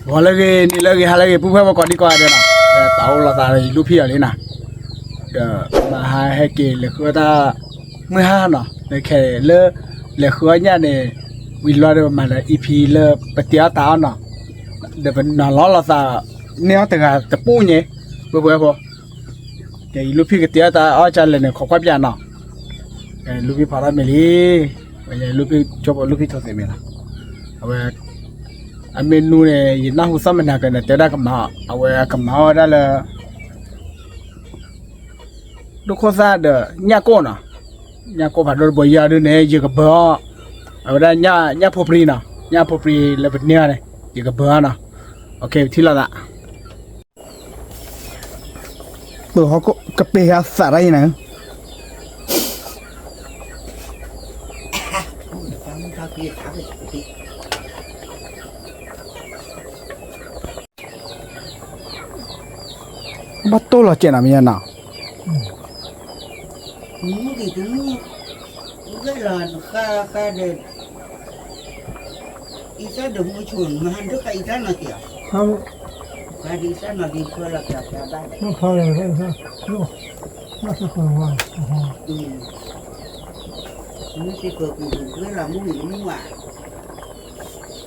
ဂီၤလၢအဂ့ၤ နံၤလၢအဂ့ၤ ဟါလၢအဂ့ၤ ပုၢ်ဖိဝဲၢ်ကိးဒံကိးဂၤဒဲးနီၤ, တၢ်အိၣ်လီၤသးဒီး ယလူၢ်ဖံၣ်အီၤလံနီၤ, ဒီးမဟါဟဲက့ၤလဲၤဃုအီၣ်တၢ် မုၢ်ဟါနီၤ, နခဲလၢ လဲၤဃုအီၣ်ညၣ်န့ၣ် ဝံၤလီၤဒီးပမၤလၢ EP လၢပတ့အီၣ်တၢ်အီၣ်နီၤ, ဒီးပနီၤလီၤလီၤသး န့ၢ်အီၣ်တဂၤတပူၤညါ, ပုၢ်ဖိဝဲၢ်ဖိ ကဲ ယလူၢ်ဖံၣ်ကတ့အီၣ်တၢ်အီၣ်ကလဲၣ်န့ၣ် ခိးကွၢ်ပၠးနီၤ, လူၢ်ဖံၣ်ဖီထီၣ်မ့ၤလံ, ဝဲယလူၢ်ဖံၣ်ဆိဖိ လူၢ်ဖံၣ်ထိၣ်သ့ၣ်မ့ၢ်လီၤ, အဝဲ အမ့ၢ်နူန့ၣ် ယနၢ်ဟူသီၣ်မနၤက့ၤန့ၣ် တဲဝဲဒၣ်ကမၤအီၣ်, အဝဲကမၤအီၣ်ဝဲဒၣ်လၢ ဒိၣ်ခိၣ်သၣ်ဒီးညၣ်ကိၢ်နီၤ, ညၣ်ကိၢ်ဖးဒိၣ်တဘိယၤဒုန့ၣ် ယကဘၢအီၣ်, အဝဲဒၣ်ညၣ်ဖိပြံနီၤ, ညၣ်ဖိပြံလၢပန့ၢ်အီၤန့ၣ် ယကဘၢအီၣ်နီၤ, ပထံၣ်လိာ်သး ပဟီၣ်ခိၣ်ကပ့ၤဟဲသးတၢ်အံၤနၤ, ဘၣ်တိၢ်လီၤကဲးနီၤ မ့ၢ်ညါနီၤ, မူက့ၤတမူ, ဂဲၤလီၤနဃၣ်ဃၣ်ဒီး အံသၣ်ဒီးမူဆိ မဟါဒိၣ်ဃၣ်အံသၣ်နီၤက့ၤ, ဃၣ်ဒ်အံသၣ်နီၤဒ်ဖၢလီၤကဘၣ်, မ့ၢ်သ့ၣ်ကီးပူၤဂဲၤလီၤမူက့ၤတမူဧါ,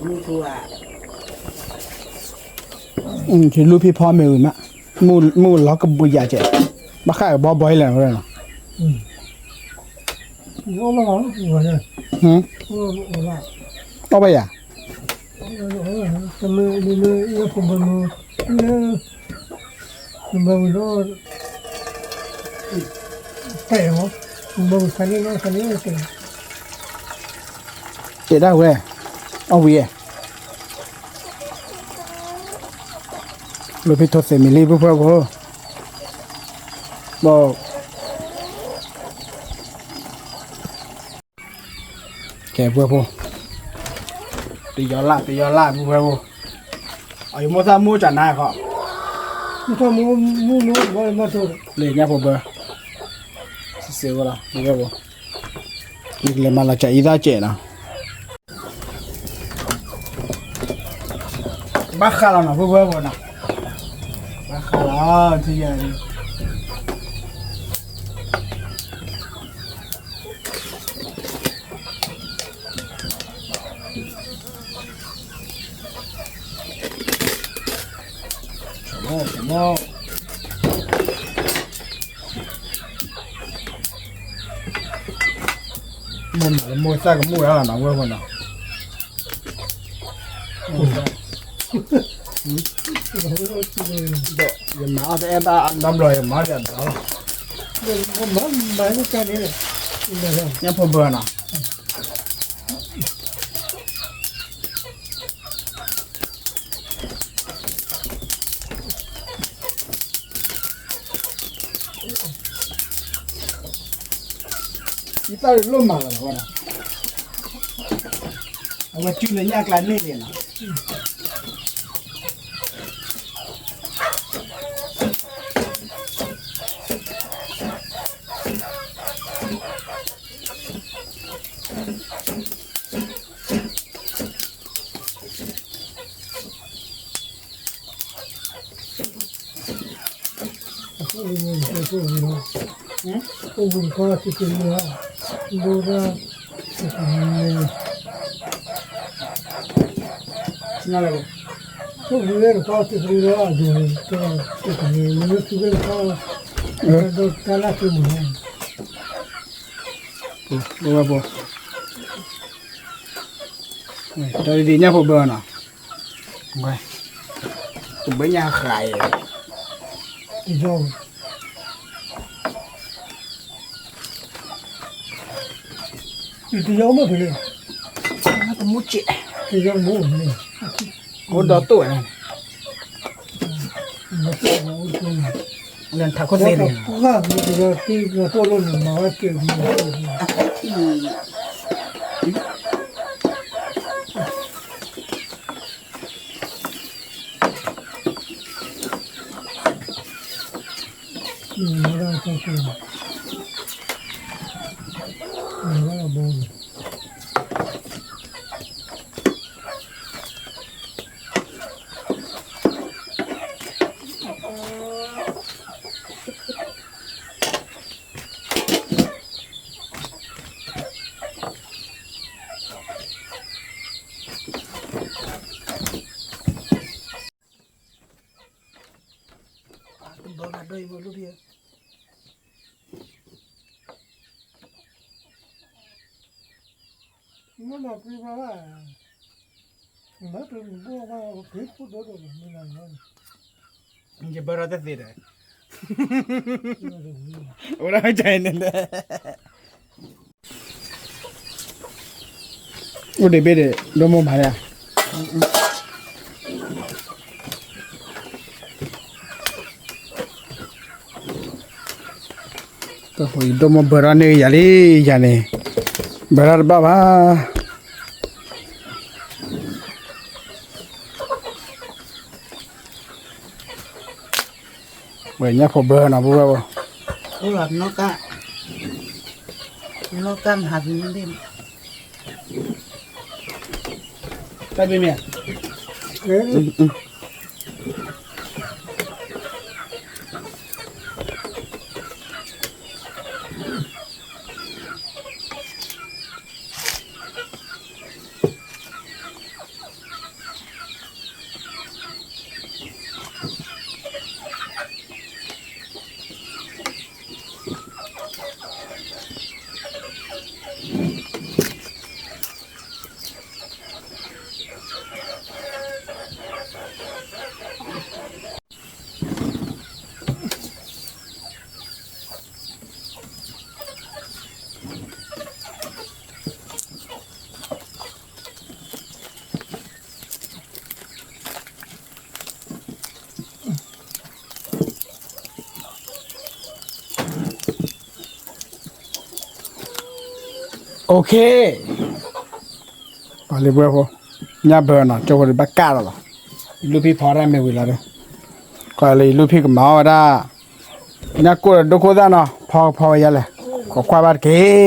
မူဆိဧါ, ယလူၢ်ဖံၣ်ဖီမ့ၤဝံၤမး, မုၢ်လီၤကဘှံးယၤကဲး, ဘၣ်ဃးကဘီဘီအံၤလဲၣ်နီၤ, အီၣ်ဘၣ်ယၤ, တမ့ၢ်, တမ့ၢ်, လၢ, နဘၣ်ဝံၤဒီး, ပဲာ်အီၤ, နဘၣ်ဝံၤခါန့ၣ်နီၤ ခါန့ၣ်ပဲာ်, တဲဒၣ်ဝဲ, အီၣ်ဝံၤဧါ, လူၢ်ဖံၣ်ထိၣ်သ့ၣ်မံၤလံ ပုၢ်ဖိဝဲၢ်ဖိ, ဘၣ် ကဲ ပုၢ်ဖိ, တယီလၢ် တယီလၢ် ပုၢ်ဖိ, အယမိၢ်သၣ်မူကနါခီ, လၢညၣ်ဖိဘၢ, စ့ၢ်ဝဲလီၤ ပုၢ်ဖိ, ယကလဲၤမၤလီၤကၢ်အံသၣ်ကဲးနီၤ, ဘၣ်ဃးလီၤနီၤ ပုၢ်ဖိနီၤ, ဘၣ်ဃးလီၤ ထံၣ်ယၤ မိၢ်မၤလၢမိၢ်သၣ်ကမူၣ်ဒၣ်လီၤနီၤ ဝဲၢ်ဝဲနီၤ, ဒီးယမၤအီၣ်တအဲၣ်ဘၣ်နီတဘျီ ယမၤအီၣ်ဒီးအဘျီလီၤ, ညၣ်ဖိဘၢနီၤ, ယသၣ်လိၣ်မၤလီၤဝဲဒၣ်, အဝဲစုလၢညၣ်ကျါန့ၣ်န့ၣ်လီၤ. တၢ်ဒ်ညၣ်ဖိဘၢနီၤ, တဘၢညၣ်ဃးအံၤ, တယီမ့ၢ်ဖဲလဲၣ်, တမူကဲး, တယီမ့ၢ်ဖဲလဲၣ်, အိၣ်ဒီးတိၢ်ဝဲ, လၢထးခိၣ်သ့န့ၣ်, တယီတိၢ်လိာ်န့ၣ် မၤဝဲကဲး, မၤဒၣ်တၢ်ကဲး, မၤဒၣ်အဘီန့ၣ်. တဘၢဘၣ်ဒိၣ်အံၤမ့ၢ်လူၢ်ဖံးဧၢ, မ့ၢ်လီၤပျံၤဘၣ်ဘၣ်, မ့ၢ်တနံၤဘိဘၣ်က့ၤဖိဒိၣ်ဒိၣ်လီၤ မ့ၢ်လီၤလီၤ, ယဘၢထီၣ်တသ့ဒီး, အိၣ်ဒၣ်ကၢ်န့ၣ်လဲၣ်. အိၣ်ဒံးဘ့ၣ်ဒံး ဒိၣ်မိၢ်မၤဒၣ်, တၢ်ဖိယဒိၣ်မိၢ်ဘၢထီၣ်န့ၢ်ယၤလံ, ယၤန့ၣ်, ဘၢထီၣ်တဘၣ်ဘၣ်. ဝဲညၣ်ဖိဘၢနီၤ ပဝဲဘၣ်, နီၢ်ကၢ်, နီၢ်ကၢ်ဟးပနံၤ, တၢ်ဘ့ၣ်မ့ၢ်ဧါ. Okay, ပှၤလၢပှဲၤဖိ, ညၣ်ဘၢနီၤ ကၠိဖိတဘၣ်ကၢ်လီၤလီၤ, ယလူၢ်ဖံးဖီတၢ်မ့ၢ်ဝံၤလီၤဒီး, ကွၢ်လၢယလူၢ်ဖံးကမၤအီၣ်ဝဲဒၣ်, ညၣ်ကိၢ်ဒီးဒိခိၣ်သၣ်နီၤ ဖီဖီဝဲယၤလဲၣ်, ခိးကွၢ်ဘၣ်တက့ၢ်.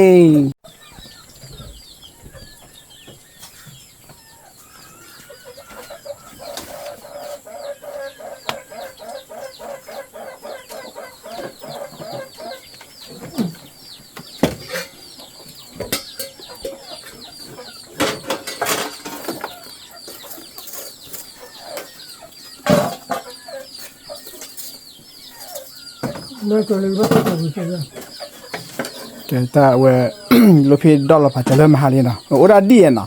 ကဲတၢ်ဝဲ, လီၢ်ဖံးဒီၣ်လီၤဖးကၢလၢမဟါလံနီၤ အိၣ်ဒၣ်ဒ်အံၤနီၤ.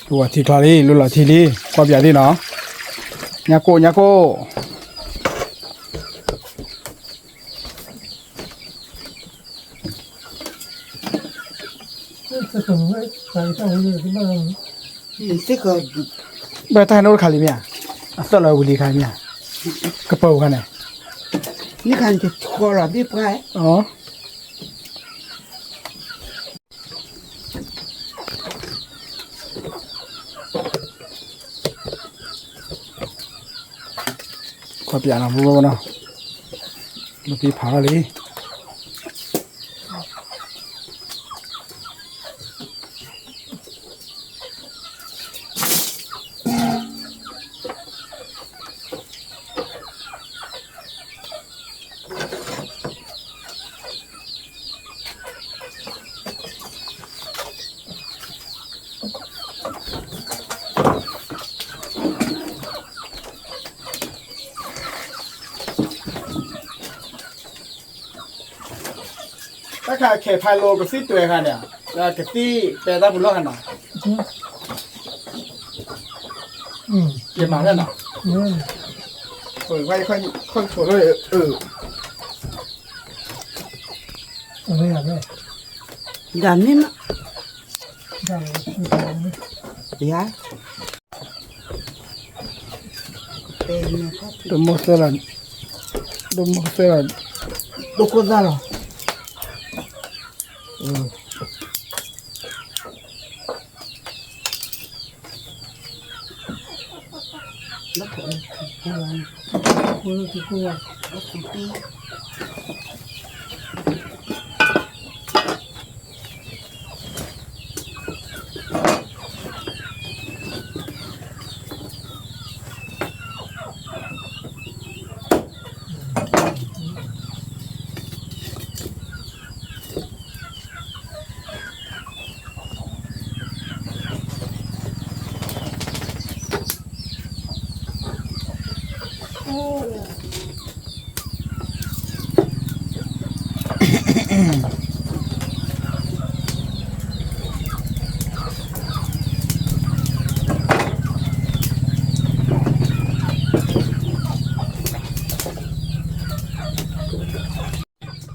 လူၤဝဲထံချီလံ လူၤလီၤထံလံ ကွၢ်ပၠးလံနီၤ. ညၣ်ကိၢ် ညၣ်ကိၢ် ဘၣ်တၢ်ဟဲန့ၣ်အိၣ်တခါလံမ့ၢ်ဧါ, အသၢလီၤဝံၤလံခါမ့ၢ်ဧါ, ကပၢၤခါန့ၣ်, မ့ၢ်ခါန့ၣ်တဆီလီၤဘ့ၣ်ပှၢ်, ကွၢ်ပၠးနီၤ ဖိဖိနီၤ, လီၢ်ဖံးဖးထီၣ်လံ. တၢ်ခါခဲဖးလိကသံၣ်တွဲခါန့ၣ်, ကသံၣ်ပဲတၢ်ပူၤလီၢ်ခါနီၤ, ယမၤလၢနီၤ, ခိၣ်ခိၣ်လၢ, ဒၣ်မ့ၢ်မး, ယၤ ဒိၣ်မိၢ်သၢလီၤ, ဒိၣ်မိၢ်သၢလီၤ, ဒိၣ်ခိၣ်သၣ်လီၤ. လၢခိၣ်, လၢခိၣ်, လၢခိၣ်, လၢခိၣ်, လၢခိၣ်, ဒ်ယၤဒီး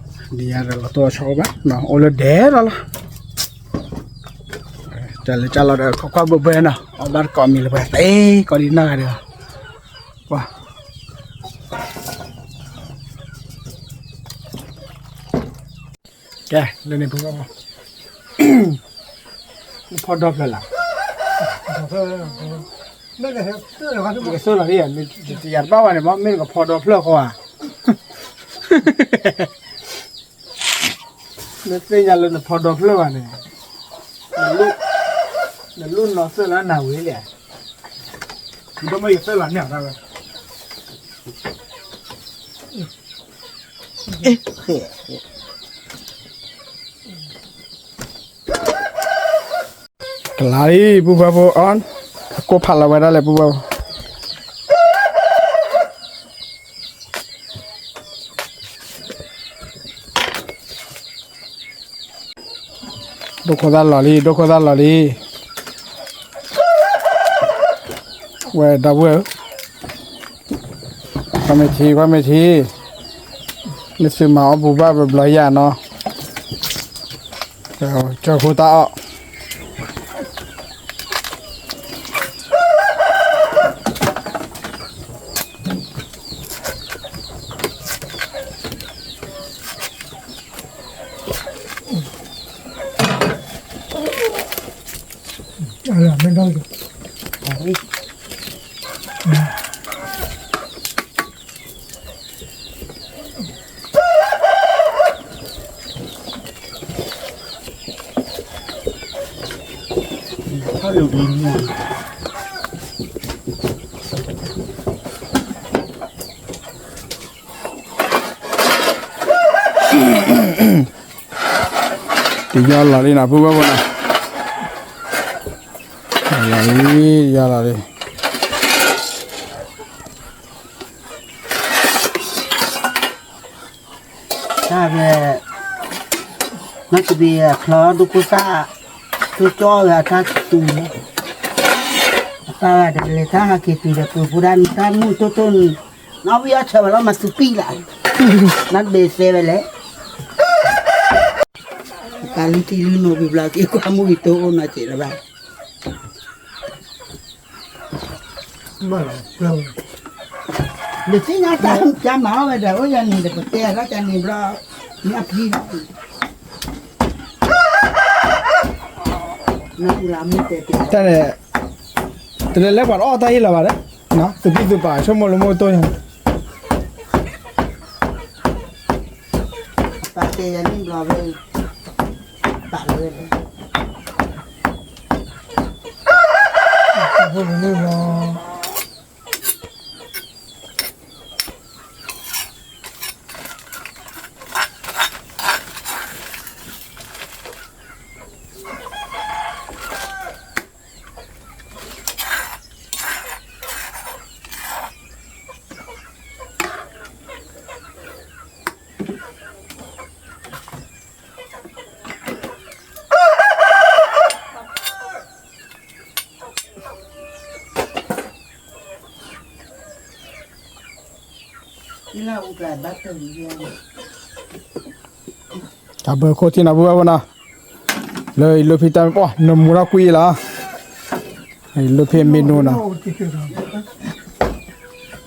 လီၤတိၢ်အီၣ်ဆီအိၣ်ဘၣ်နီၤ အိၣ်လၢဒဲးလီၤလီၤ, တၢ်လၢကၢ်လီၤဒီး ခိးကွၢ်ဘၢဘၢနီၤ အီၣ်ဘၣ်တကိးမံၤလၢၤပှၤ သ့ကီးဒ်နီၢ်ဂၤဒီး, ပှၤ ကဲ လၢန့ၣ်ဖိဘၣ်ဖိ, နဖီဒီဖျၢၣ်လၢ်, နကဆိၣ်လီၤဒ်ယၤ, ယတဘၣ်ဝဲန့ၣ်မ့ၢ် မ့ၢ်နကဖီဒီဖျၢၣ်ဃီဧါ, နသ့ၣ်ညါလၢနဖီဒီဖျၢၣ်ဘၣ်န့ၣ်, နလိၣ်နီၢ်သၢၣ်လၢနၤဝံၤလဲၣ်, နဒိၣ်မ့ၢ်ယသၢၣ်လီၤန့ၣ်ဝဲ ကလၤလံ ပုၢ်ဘၢဖိအီၣ်, ကိၢ်ဖးလီၤဝဲဒၣ်လဲၣ် ပုၢ်ဘၢဖိ, ဒိၣ်ခိၣ်သၣ်လီၤလံ ဒိၣ်ခိၣ်သၣ်လီၤလံ, ဝဲဒီပုၢ်ဝဲၢ်ဧၢ, ကွၢ်မ့ၢ်ထံ ကွၢ်မ့ၢ်ထံ, မ့ၢ်သုမၤအီၣ်ဘူးဘၣ်ဘျီဘျီယၤနီၤ, ကၠီဃိတၢ်အီၣ် တယီလီၤလံနီၤ ပုၢ်ဘၣ်ဘၣ်နီၤ, လီၤလံ ယီလီၤလံ. တၢ်ဝဲ နီၢ်တဘ့ၣ်အချီဒိၣ်ခိၣ်သၣ် ကၠီကၠီဝဲအတၢ်တူၢ်န့ၣ်, အတၢ်ဝဲတလဲၤတၢ်ဟးက့ၤတုၤဒီးပှၤဖိဒၣ်န့ၣ် တၢ်မုၢ်တိၢ်တိၢ်န့ၣ်, နီၢ်ဝံအီၣ်ဆၢဝဲလီၤ မၤသူပံၣ်လၢ်, နီၢ်တဘ့ၣ်သဲဝဲလဲၣ်, တၢ်လုၢ်ထံလုၢ်နိဘျီဘျီက့ၤကွၢ်မုၢ်က့ၤတိၢ်အိၣ်နီၢ်က့ၤလၢၤဘၣ်. နသ့ၣ်ညါတၢ်မၤအီၣ်ဝဲဒီး အိၣ်ယၤန့ၣ်ဒီး ပတဲအီၤတၢ်န့ၣ်ဘျီ, မ့ၢ်အဖံလီၤ, တၢ်န့ၣ်, တလဲၤလၢပှၤတအီၣ်တၢ်ဟ့ၣ်လီၤဘၣ်ဒီး, သုဖံသုပာ်ဆိကမိၣ်လၢမိၢ်တိၢ်ညါ, ပာ်တဲယၤန့ၣ်ဘျီဝဲ, ပာ်လီၤဝဲလဲၣ်. တၢ်ဘၢခိၣ်ထံၣ်နီၤ ပုၢ်ဘၣ်ဖိနီၤ, လၢအံၤလၢဖံတၢ်မ့ၢ်ပှၢ် နမူထီၣ်ကွံာ်လီၤ,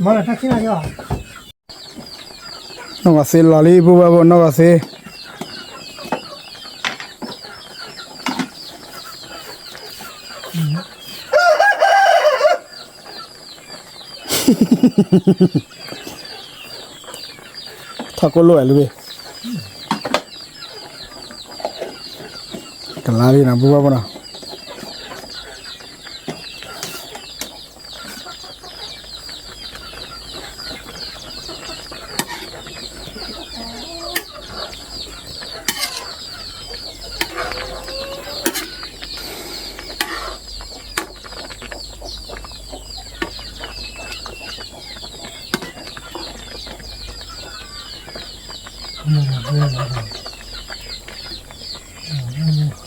လၢဖံမ့ၢ်နိနီၤ. နီၢ်ဂီၤသ့လီၤလံ ပုၢ်ဘၣ်ဖိ နီၢ်ဂီၤသ့. ထီၣ်ကိၣ်လိၣ်ဝဲလံ, ကလါလံနီၤ ပုၢ်ဘၣ်ဖိနီၤ. တၢ်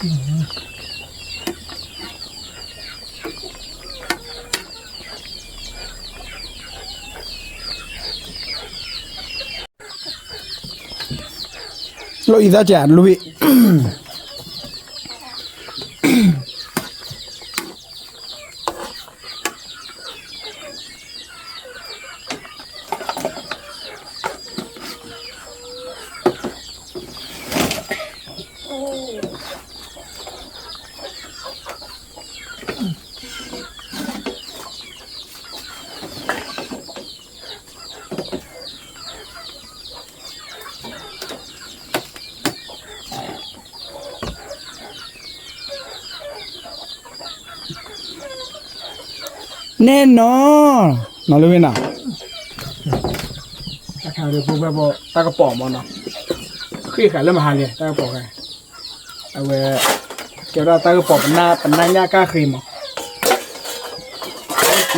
လီၤအံၤသးကဲး လူဝံၣ် နဲနီၤ, နီၤလၢဝဲနီၤ, တၢ်ကပီၤမနီၤ, ဃ့ၢ်ဃာ်လၢမဟါလံ တၢ်ကပီၤဃာ်, အဝဲ ကဲဝဲဒၣ်တၢ်ကပီၤ ပနၢ်ညၣ်ကၣ်ဃ့မး,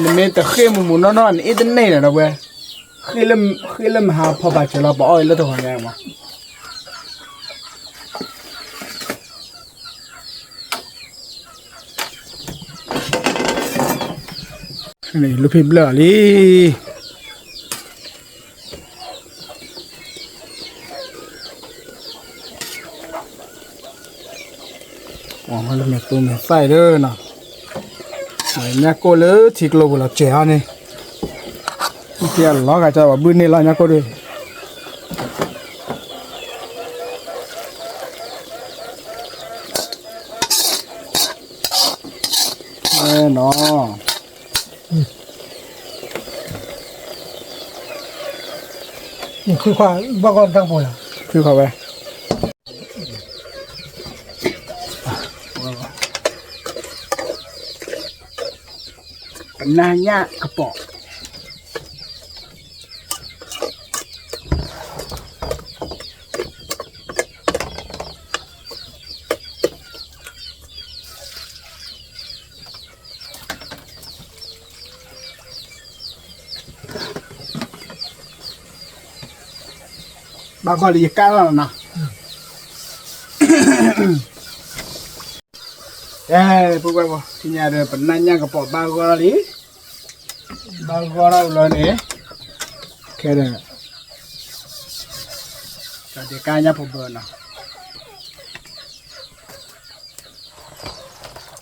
နမ့ၢ်တဃ့ၢ်မူမူနီၢ်နီၢ် နအ့ၣ်တန့ၢ်န့ၣ်ဒီးဝဲ, ဃ့ၢ်လၢမဟါဖီပာ်စၢၤလီၤ ပအီၣ်အံၤလၢတဂီၤညါမး. လူဖံဘျၢၣ်အီၤလံ, မ့ၢ်သူမ့ၢ်သၣ်အံၤလၢနီၤ, မ့ၢ်ညၣ်ကိၢ်လၢထံကျိပူၤလီၤစဲၤအီၤန့ၣ်, မ့ၢ်လီၤဂာ်ကဘၣ်ဘုၣ်န့ၢ်လီၤညၣ်ကိၢ်ဒၣ် နီၤ, ခွံခွါဘၣ်ဂီၢ်တၢ်ကပီၤလီၤ, ခွံခွါဝဲ, ပနၢ်ညၣ်ကပီၤ ဘၣ်ဂီၢ်လၢယကၣ်လီၤနီၤ, အဲ ပုၢ်ဝဲၢ်ဖိ ထံၣ်ညါဒီး ပနၢ်ညၣ်ကပီၤဘၣ်ဂီၢ်လီၤလံ, ဘၣ်ဂီၢ်ထီၣ်လီၤန့ၣ်, ခဲဒီး တၢ်ဒ့ကါညၣ်ဖိဘၢနီၤ,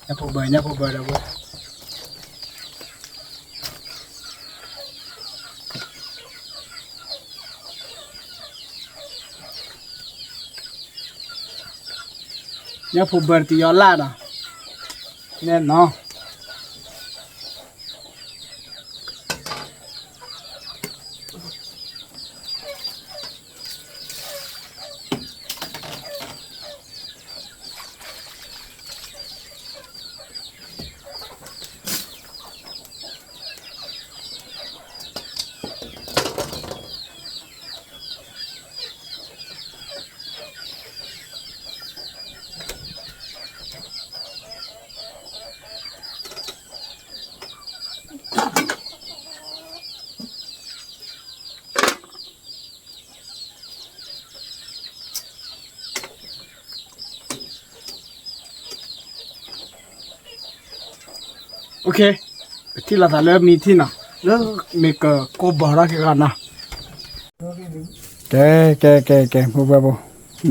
ညၣ်ဖိဘၢ ညၣ်ဖိဘၢဒီးဝဲ ညၣ်ဖိဘၢတယီၤလၢ်နီၤ, နဲနီၤ. Okay, ပထံၣ်လိာ်သးလၢမံထံၣ်နီၤ, လၢမ့ၢ်ကကိၢ်ဘီထီၣ်က့ၤဂီၤနီၤ. ကဲ ကဲ ကဲ ကဲ ဖိဝဲၢ်ဖိ,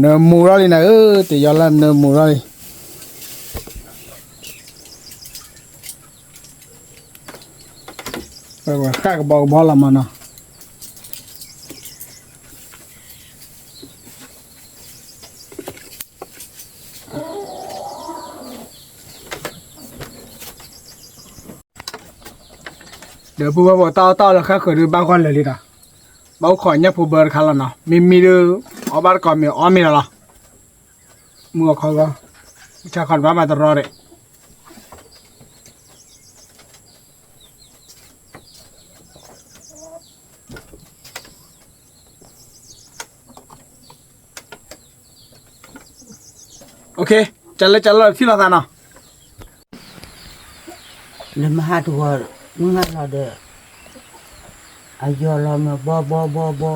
နၢမူထီၣ်လံနၤဧၢ, တယီၤလၢနၢမူထီၣ်လံ. ဝဲဃၣ်ကဘီကဘီလီၤမးနီၤ. ဒီးပုၢ်ဝဲၢ်ဖိ တၢ်အီၣ်တၢ်အီလၢဃၣ်ဃၢၤဒုး ဘၣ်ဂီၢ်လၢာ်လံဒီး, ဘၣ်အိၣ်ခိးညၣ်ဖိဘၢတခါလီၤနီၤ. မ့မ့ၢ်ဒုး အီၣ်ဘၣ်တကိးမ့ၢ်အီၣ်မ့ၢ်လီၤလီၤ. မုၢ်အီၣ်ခီဂီၢ်, ဆၣ်ခီတဘၣ်မၤတရီဒီး Okay, ကလၢကလၢထံၣ်လိာ်သးနီၤ. နမဟါတဂီၤ မုၢ်ဟါလီၤဒီး အယီၤလီၤမ့ၢ်ဘီဘီဘီဘီ,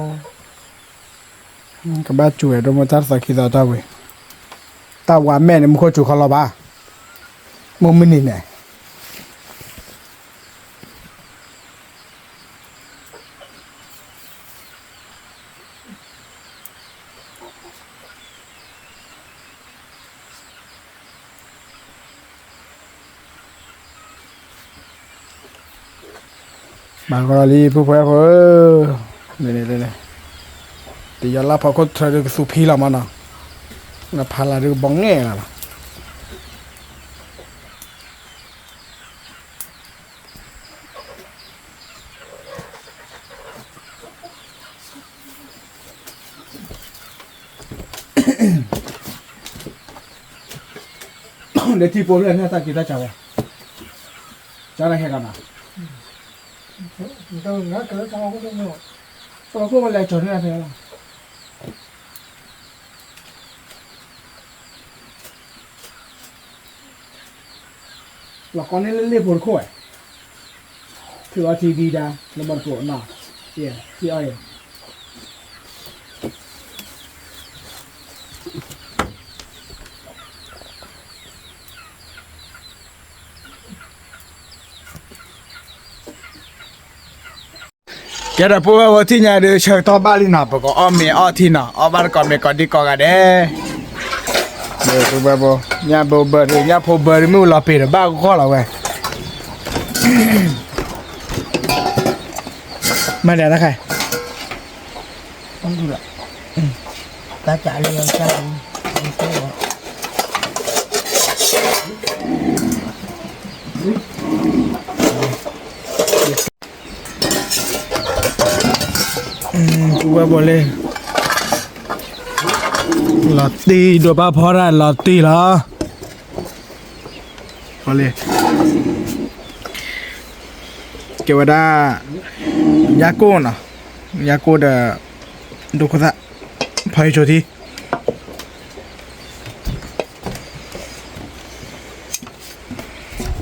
ကဘၣ်စူၤဝဲဒိၣ်မး တၢ်တသီခံသီတၢ်ဝဲ. တၢ်ဝါမဲာ်န့ၣ် မူခိၣ်စူၤခီလီၤဘၣ်, မုၢ်မုၢ်နံၤန့ၣ် ဘၣ်ကီလံ ပုၢ်ဖိဝဲၢ်ဖိဧၢ, န့ၣ် တယီၤလၢဖီခိၣ်ထၢဒုးကသူဖံလီၤမးနီၤ, နဖးလၢဒုးကဘီငဲၢ်လီၤလီၤ. လၢထံဖိလၢန့ၣ်တၢ်က့ၤတၢ်ကၢဝဲ, ကၢနဟဲကီးနီၤ, ကၢလၢကၢလၢကၢလၢကၢလၢကၢလၢကၢလၢ လီၤကီန့ၣ်လၢလ့ၣ်ဖိတခိၣ်ဝဲ, ထုးအီထံဒံဒါ လၢမီတကိးနီၤ, ယဲ ထံအီယဲ ကဲဒီး ပုၢ်ဝဲၢ်ဖိ ထံၣ်ညါဒုး ဆၢကတီၢ်ဘၣ်လံနီၤ, ပကအီၣ်မ့ၤအီထံနီၤ, အီၣ်ဘၣ်တကိးမ့ၤကိးဒံကိးဂၤဒဲး, ပုၢ်ဝဲၢ်ဖိ, ညၣ်ဖိဘၢဒီး ညၣ်ဖိဘၢဒီး မ့ၣ်အူလီၤပ့ၤဒီး ဘၣ်ဂီၢ်လီၤဝဲ, မၤဒၣ်တခါ တၢ်ကလီၤ ပုၢ်ဝဲၢ်ဖိလံ, လီၤတံၢ် ဒိးဘၣ်ဖီတၢ်လီၤတံၢ်လီၤ, လံ, ကဲဝဲဒၣ် ညၣ်ကိၢ်နီၤ, ညၣ်ကိၢ်ဒီး ဒိခိၣ်သၣ်, ဖီအံၤဆိထံ တၢ်ကပီၤတဘျၢၣ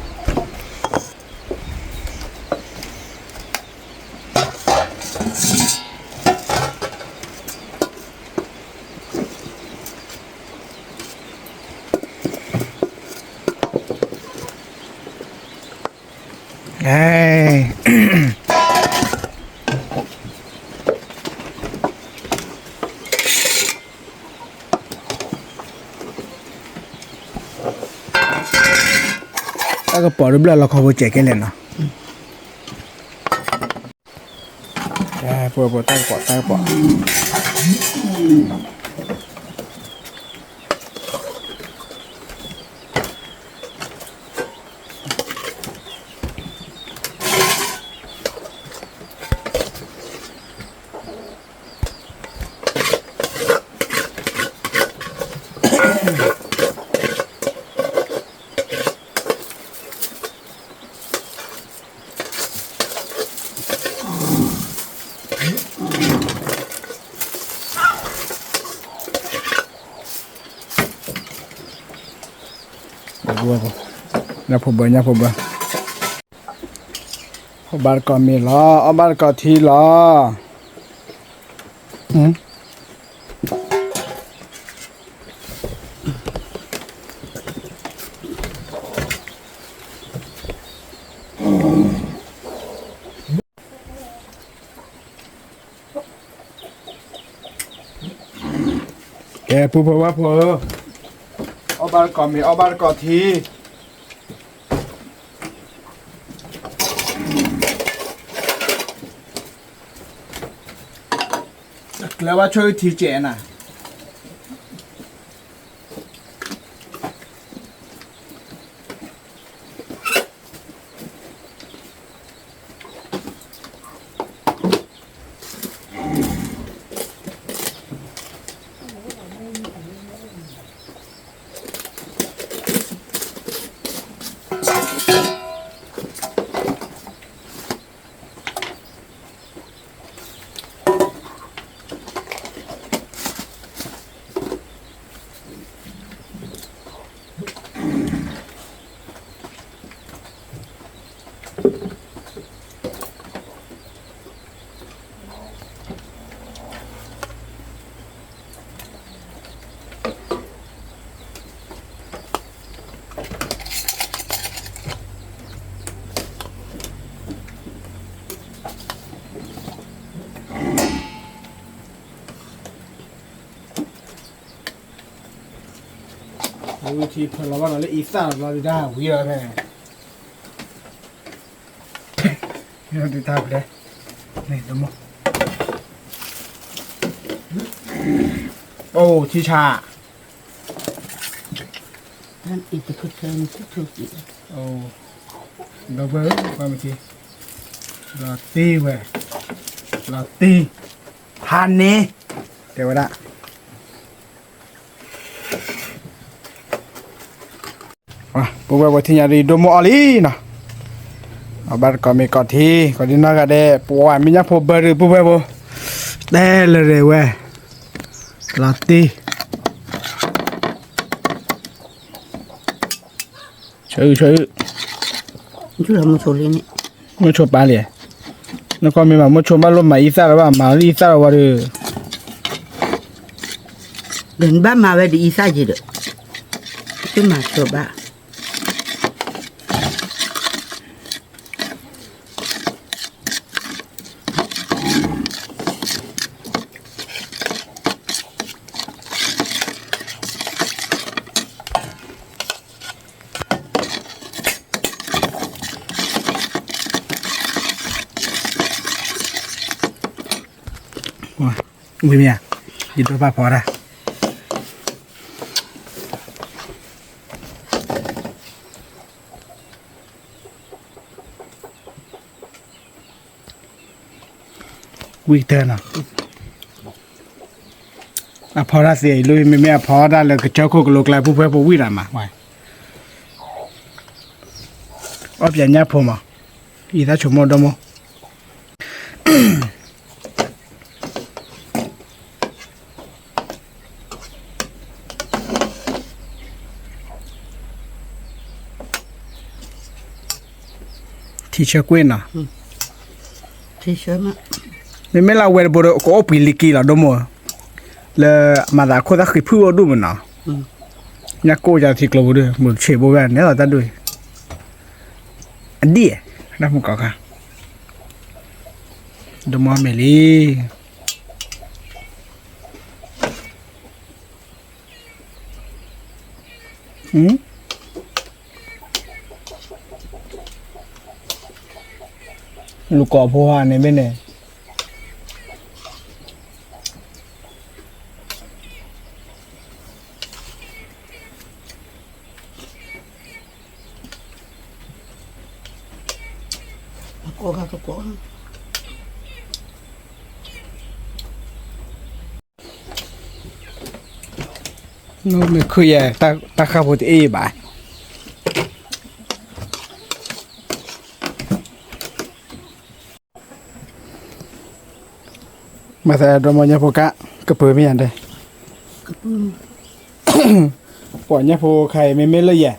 ်လီၤခီဖိ စဲးကဲလဲၣ်နီၤ, ပတၢ်ကပီၤ တၢ်ကပီၤ ညၣ်ဖိဘၢ ညၣ်ဖိဘၢ, အီၣ်ဘၣ်တကိးမ့ၤလီၤ အီၣ်ဘၣ်တကိးထံလီၤ. ကဲ ပုၢ်ဖိဝဲၢ်ဖိဧၢ, အီၣ်ဘၣ်တကိးမ့ၤ အီၣ်ဘၣ်တကိးထံ, ကျဲဘၣ်ဆိၣ်ဂ့ၤထံကဲးနၤ. ဝံထံဖၢလီၤဘၣ်နီၤလၢအံသၣ်လီၤဘျီဒုးတၢ်ဝံလီၤဖဲန့ၣ်, ဒုးတၢ်ဖဲ, န့ၣ်တမ့ၢ်, အိၣ်ထံဆါ, ဒီပုၢ်ဝဲၢ် ပှၤမ့ၢ်ထံ, လီၤတံၢ်ဝဲ, လီၤတံၢ်, ဟါန့ၣ်, တဲဝဲဒၣ် ပုၢ်ဝဲၢ်ဖိ ထံၣ်ညါဒ်အံၤ ဒိၣ်မိၢ်အီၣ်လံနီၤ, အဘၣ်တကိးမ့ၢ်ကိးထံ ကိးဒ်နီၢ်ဂၤဒဲး ပှၤမ့ၢ်ညၣ်ဖိဘၢဒုး ပုၢ်ဝဲၢ်ဖိ, တဲလၢရဲဝဲ, လီၤတံၢ် ဆၢအုၣ်ဆၢအုၣ်, မိၢ်ဆိပာ်လံ, နကီၢ်မ့ၢ်ဘၣ်မိၢ်ဆိဘၣ်လိၣ်မၤအံသၣ်လၢၤဘၣ် မၤလၢအံသၣ်လၢၤဝဲဒီး, ဒီးနဘၣ်မၤဝဲဒ်အံသၣ်က့ၤဒီး, တမၤဆိဘၣ် ဝံၤမ့ၢ်ဧါ, ယဒိးဘၣ်ဖီတၢ်, ဝံၤကတၢၢ်နီၤ, အဖီတၢ်သ့အံၤ လၢမ့မ့ၢ်အဖီတၢ်လၢကစၢၢ်ခိၣ်ကလိကျါ ပုၢ်ဝဲၢ်ဖိဝံၣ်တၢ်မး, အီၣ်ပၠးညၣ်ဖိမး, အံသၣ်ဆိကမိၣ်ဒီမိၢ် ထံဆၢကွံာ်နီၤ, မ့မ့ၢ်လၢအဝဲတဘိဒီး ကအိၣ်ပှံၤလံက့လီၤ ဒိၣ်မိၢ်, လၢအမၤသးအခိၣ်သၣ်ဃံးဖုၣ်အိၣ်ဒူၣ်မးနီၤ, ညၣ်ကိၣ်ယၤထံကျိပူၤဒီး မုၢ်ဆံးဘိဝဲန့ၣ်လီၤတၢ်ဒိၣ်အံၤ, အဒံၣ်, တၢ်မုၣ်ကီၤခါ, ဒိၣ်မိၢ်မဲာ်လံ လူၤကိးဖိဟါန့ၣ်မ့ၢ်န့ၣ်, မ့ၢ်ခုၣ်ယဲၢ် တၢ်ဃၣ်ဖိတအ့ၣ်ဘၣ်. မၤသးဒီးမ့ၢ်ညၣ်ဖိကါ ကပၢၤမ့ၢ်ယၤဒဲး, ပှၤညၣ်ဖိခါအံၤ မ့မ့ၢ်လၢယဲၢ်,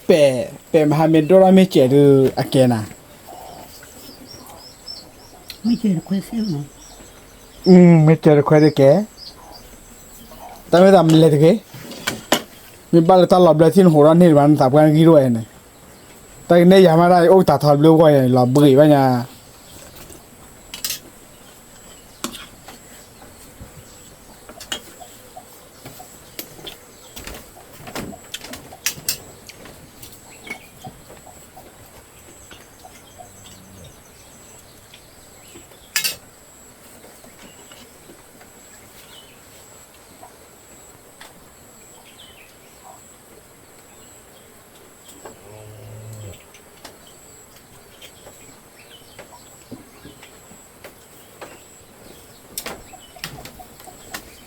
ပဲာ် ပဲာ်မဟါမ့ၢ်ဒိၣ်ထီၣ်မ့ၢ်စဲးဒုးအကဲနၤ, မ့ၢ်စဲးတခွဲသ့ၣ်မး, မ့ၢ်စဲးတခွဲသ့ၣ်ကဲ, တၢ်မ့ၢ်သးမလဲၤတဂ့ၤ, မ့ၢ်ဘၣ်လၢတၢ်လီၤဘျၢထံၣ်နဟိးထီၣ်န့ၢ်တဘၣ် နသးပှၢ်နဂံၢ်တဝဲန့ၣ်, တၢ်ကနဲၣ်ယၤမးတၢ်အိၣ်တးထီဘျုးဂီၢ်ယဲၢ် လီၤဘှံးဘၣ်ညါ.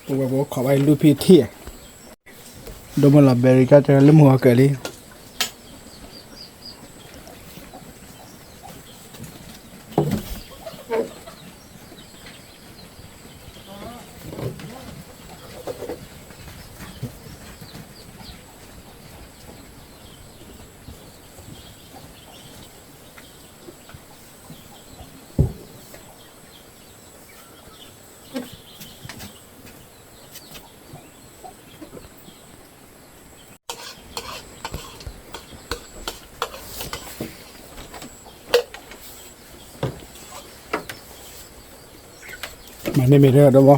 ပဝဲပခိးဘၣ်လူၢ်ဖံထံၣ်, ဒိၣ်မုၢ်လီၤဘဲရံကၢ်တလၢမုၢ်ဂီၤကၢးလံ. မၤန့ၢ်မ့ၢ်ထဲဒီးဘီ,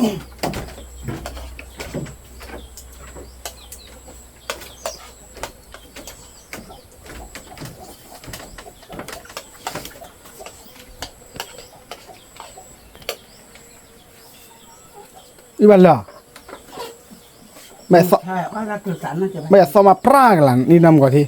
အံၤဘၣ်လၢ မ့ၢ်အသီမၤပြၢ်ကလာ် နံၤနမကီၢ်ထံ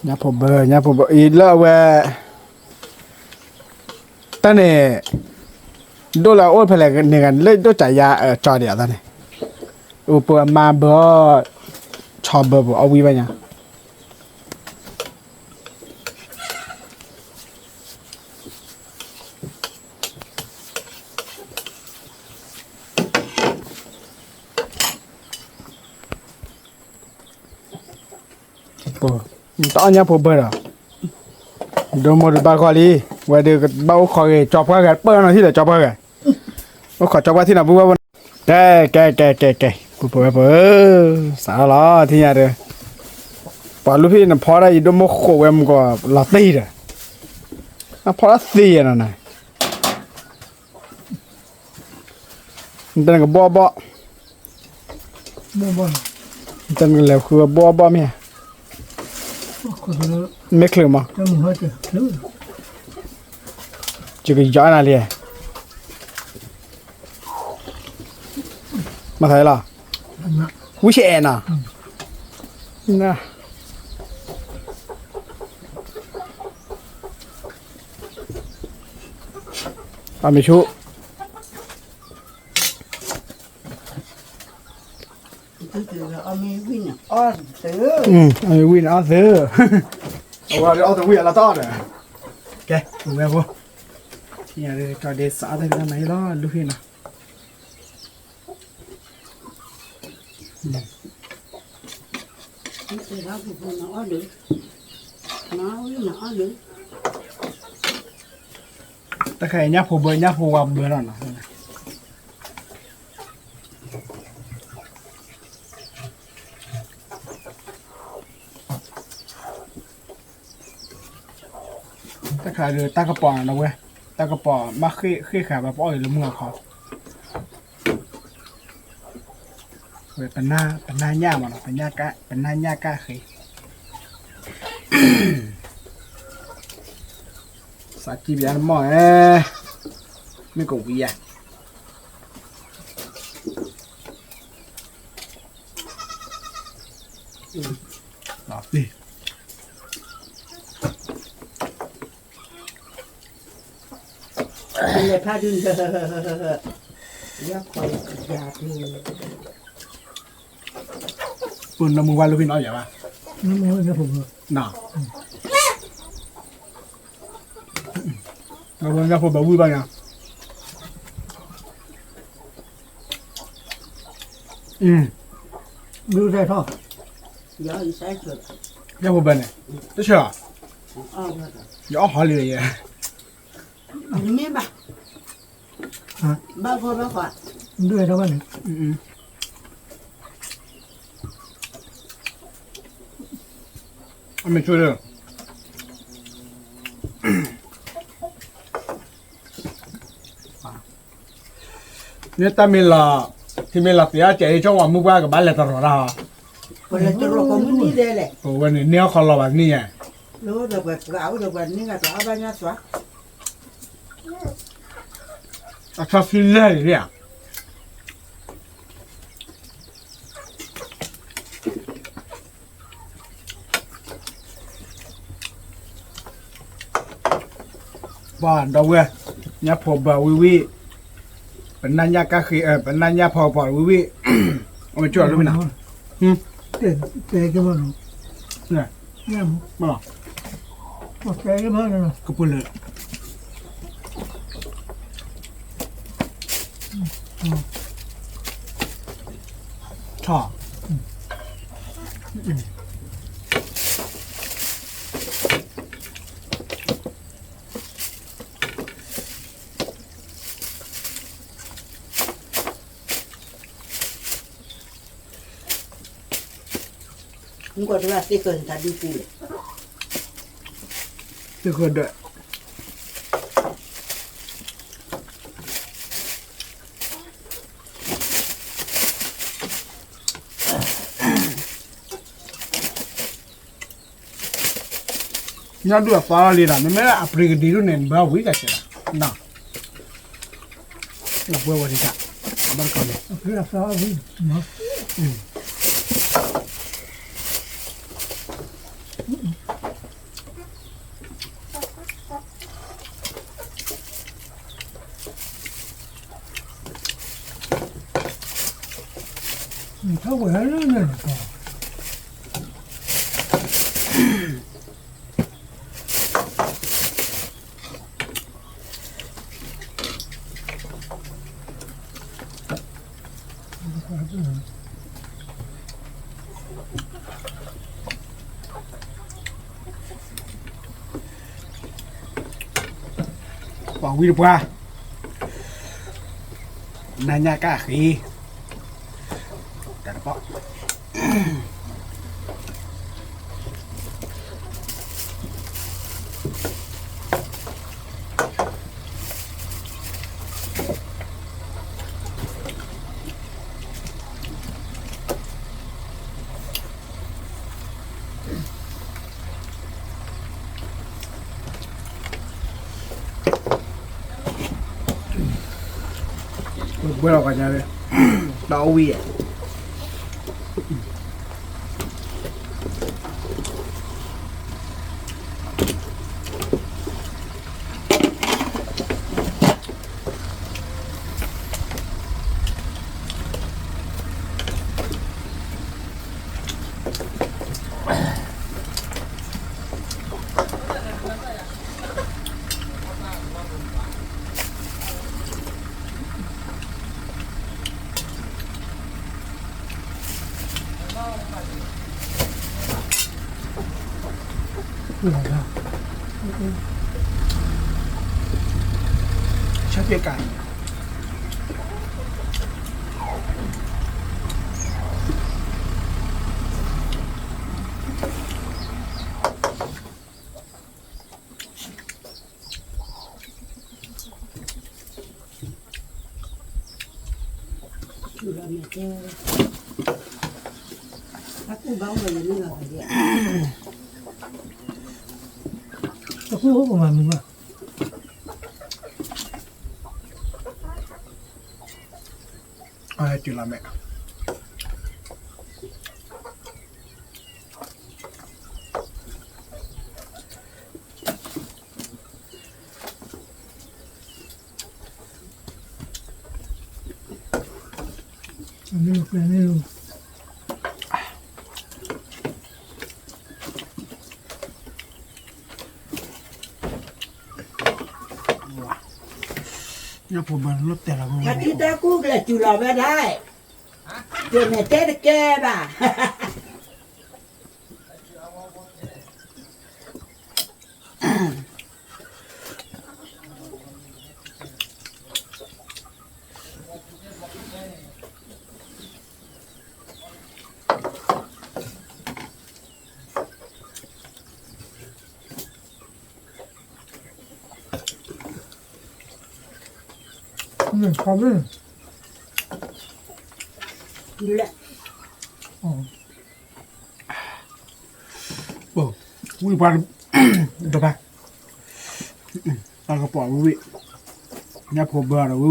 ညၣ်ဖိဘၢ ညၣ်ဖိဘၢ အံၤလၢအဝဲ တၢ်န့ၣ် ဒိၣ်လၢအအိၣ်ဖဲလဲၣ်န့ၣ် လၢဒိၣ်စးယါအကၠီဒံးအသးန့ၣ် အိၣ်ပှၤမါဘၢအီၤ ဆီဘၢပှၤအီၣ်ဝံၣ်ဘၣ်ညါ တအီၣ်ညၣ်ဖိဘၢဒီး ဒိၣ်မိၢ်တဘၣ်ဃီလံ ဝဲဒၣ်ကဘၣ်အိၣ်ခိးဂ့ၤ ကၠီပှၢ်ဂၤ ပၢၢ်နီၤထံၣ်ဒီး ကၠီပှၢ်ဂၤ အိၣ်ခိးကၠီပှၢ်ထံၣ်နီၤ ပုၢ်ဝဲၢ်ဖိ ကဲ ကဲ ကဲ ကဲ ကဲ ပုၢ်ဖိဝဲၢ်ဖိ စးထီၣ်လီၤ ထံၣ်ညါဒီး ပှၤလူဖံၣ်နဖီဒၣ်အံၤ ဒိၣ်မိၢ်ဃိးဝဲမုၢ်ကီၢ်လီၤတံၢ်ဒီး နဖီဒၣ်သ့ယဲနီၤနၤ နတနကဘီဘီ နတနကလဲၤဃုဘီဘီမ့ၢ်ဧါ မ့ၢ်ချုးမး ယကယီနၤလံ မၤသးလီၤ ဝံၣ်ဆဲးအဲၣ်နီၤ အမ့ၢ်ဆူ အမ့ၢ်ဝံၣ်န့ၣ်အီၣ်သု အဝဲအီၣ်သုဝံၣ်အလီၤတၢ်အီၣ်ဒီး ကဲ ဝဲဖိ ထံၣ်ညါဒီး ကီၢ်ဒဲးစးအီၣ်တၢ်ဖံးတၢ်မၤဟ့ၣ်လီၤ လူၤဟ့ၣ်နီၤ တၢ်ခါအံၤညၣ်ဖိဘၢ ညၣ်ဖိဝါဘၢလီၤနီၤ တၢ်ခါဒီး တၢ်ကပီၤနီၤဝဲ တၢ်ကပီၤမ့ၢ်ဃ့ၢ်ဃာ်ဘၣ် ပအီၣ်အံၤလၢမုၢ်အခီ ပနၢ်ညၣ်မးနီၤ ပနၢ်ညၣ်ကၣ်ဃ့ စးကံၣ်ပယါတမီၢ်ဧဲ မ့ၢ်ကဝံၤယါ ပနမူဝါလူဖံနီၤယၤဘၣ် နမူဝါညၣ်ဖိဘၢ ညၣ်ဖိဘၢဝံၣ်ဘၣ်ညါ ဘုထဲထီၣ် ညၣ်ဖိဘၢန့ၣ် တဆၢ ယအီၣ်ဟီလံယဲ မ့ၢ်ဘၣ် ဘၣ်ဂီၢ်ဘၣ်ဃး ဒုးထီၣ်ဘၣ်န့ၣ် အမ့ၢ်ဆိလၢ န့ၣ်တၢ်မ့ၢ်လီၤ ထံမ့ၢ်လီၤသ့ၣ်အီၣ်ကဲအံၤ ကၠီဝၤမုၢ်ပှၢ်ကဘၣ်လဲၤတရီၤတၢ်ဟီ ပဝဲန့ၣ်န့ၢ်အီၣ်ခီလီၤဘၣ်န့ၣ်ယဲ လၢပှၤပှၤအိၣ်ဒီးပှၤန့ၢ်ဂၤတအီၣ်ဘၣ်ညါသွါ အဆီဆံလဲၢ်န့ၣ်ဧါ ပှၤဒီပုၢ်ဝဲၢ် ညၣ်ဖိဘၢဝံၣ်ဝံၣ် ပနၢ်ညၣ်ကၣ်ဃ့ ပနၢ်ညၣ်ဖီကပီၤဝံၣ်ဝံၣ် အဝဲကၠီလၢမနုၤ တဲကဲမနုၤ ကပူၤလၢ ထီၣ် ပ မုၢ်ကီၢ်တဂၤသ့ၣ်ဃၢၤန့ၣ် တၢ်ဒုးသံလဲၣ်, သ့ၣ်ဃၢၤဒီး ညၣ်ဒုးအသီလီၤလံဒီး မ့မ့ၢ်အပျ့ၤကဒံဒုန့ၣ် နဘၣ်ဝံၤကစၢ်လီၤ, နဘၣ်ဝဲဒ်တၢ်, အဘၣ်တကီၢ်န့ၣ်, ထီၣ်ဝဲလၢန့ၣ် ပှၤဝံတပှၢ်, နၤညါကၣ်ဃ့, တၢ်တပီၢ် ဘှဲလီၤပှၤညါဝဲ, တၢ်အီၣ်ဝံၤယဲၢ် ဆၢပျဲကၤ တၢ်ကူၣ်ဘၣ်အိၣ်ဒီးယမ့ၢ်လီၤဂာ်ဒ်, တၢ်ကူၣ်အိၣ်ပမၤမုာ်ဘၣ်, အတုၤလီၤမဲာ် ညၣ်ဖိဘၢလီၤတဲာ်လီၤဝဲ, တၢ်ကူၣ်ကလဲၤတုၤလီၤဝဲဒၣ်, ယန့ၣ်တဲတကဲဘၣ်. ဝံပှၤတဖၣ်, တၢ်ကပီၤဝံဝံ, ညၣ်ဖိဘၢဒီးဝံဝ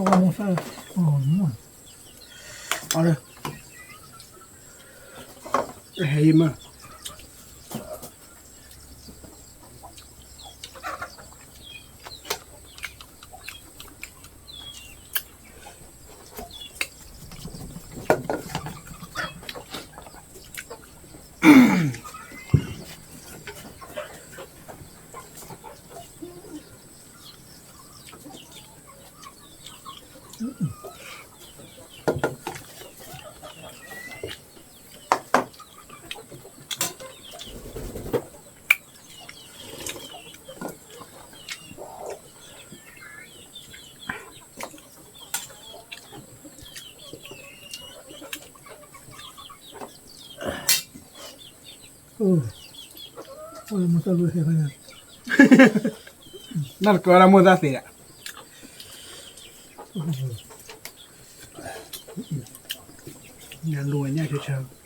ံ, အီၤလၢ ဟဲယမ့ၢ် အ နတကြၢးဒၣ်မိၢ်သၣ်သ့းဒၣ်, ညၣ်လိၤညၣ်ဆၢဆၢ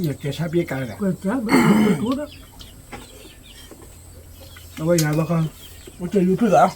ယကဲဆါပ့ကါလၢ, အဝဲယၤဘၣ်ခါ, အိၣ်တ့ၢ်လူဖုၣ်သး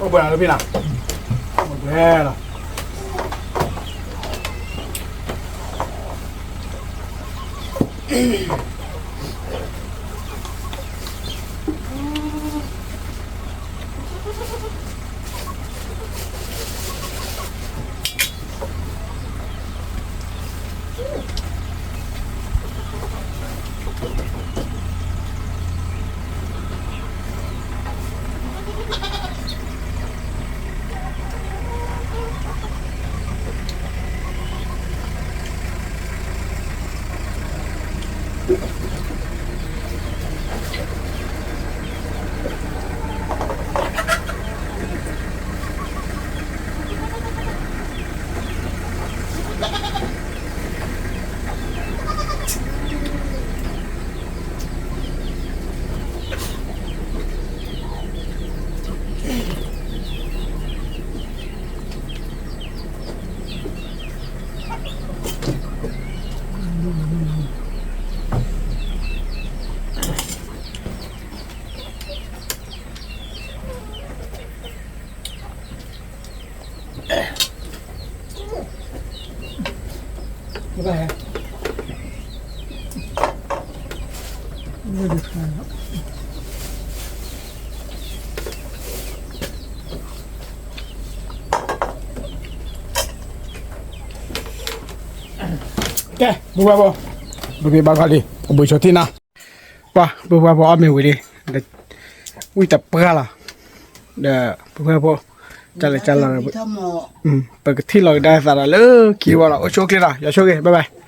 အိၣ်ဘှံးလီၤလၢဖဲလီၤ, အိၣ်ဘှံးလီၤ. ကဲ ပုၢ်ဝဲၢ်ဖိ, ပမ့ၢ်ဘၣ်ခီလံ အဘှံးစီထံနၤ, ပှၤ ပုၢ်ဝဲၢ်ဖိအီၣ်မ့ၤဝံၤလံ, ဝံၣ်တပှၢ်လီၤ, ဒီးပုၢ်ဝဲၢ်ဖိ, ကလဲၤကလီၤ, ပကထံၣ်လီၤကဒါသးဒီးလၢခံဝဲလီၤ, အိၣ်ဆူၣ်အိၣ်ချ့လီၤ, ယွၤဆိၣ်ဂ့ၤ, bye bye.